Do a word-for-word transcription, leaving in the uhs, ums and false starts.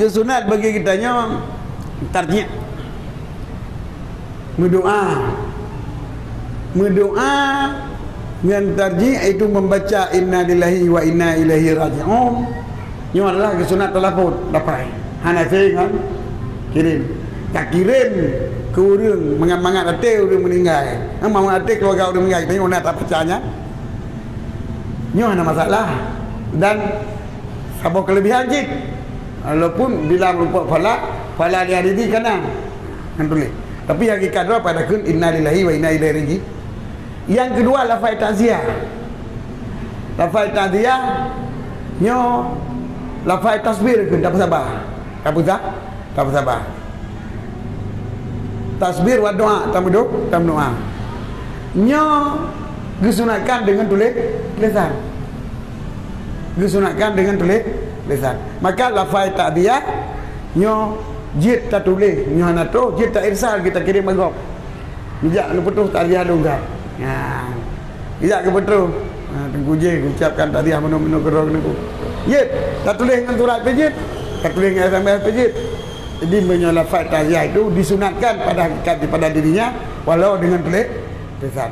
Sunat bagi kita nyoe tarjih. Meudoa. Meudoa ngon tarjih, yaitu membaca inna lillahi wa inna ilaihi raji'un. Nyoe adalah geusunat talaffuz, lafai. Hana seng ngon kirém. Takirém keu ureuëng, mangat-mangat até ureuëng meuninggai. Mangat-mangat até keuluwarga ureuëng meuninggai, tanyoe na tabaca nyan. Nyoe hana masalah. Dan saboh keulebihan cit. Walaupun bila meurumpok fala, fala li ahlihi kana. Nyan tuléh. Tapi hakikat droe pada kheun inna lillahi wa inna ilaihi raji'un. Nyang keudua, lafai takziah. Lafai takziah nyoe lafai tasbir kheun, tapeusabar. Tapeusa-, tapeusabar. Tasbir wa doa, tameudo-, tameudoa. Nyoe geusunatkan deungon tuléh lisan. Geusunatkan deungon tuléh lisan. Maka lafai takziah nyoe jeuet tatuléh, nyoe hana troh, jeuet ta irsal, kita kirém bak gob. Neujak neupeutroh takziah lôn that. Nyan. Neujak geupeutroh. Ha, Teungku J geucapkan takziah meunoe-meunoe keudroe keuneuk. Jeuet, tatuléh ngon surat pih jeuet, tatuléh ngon S M S pih jeuet. Jadi meunyoe lafai takziah itu disunatkan pada hakikat daripada dirinya, walau deungon tuléh lisan.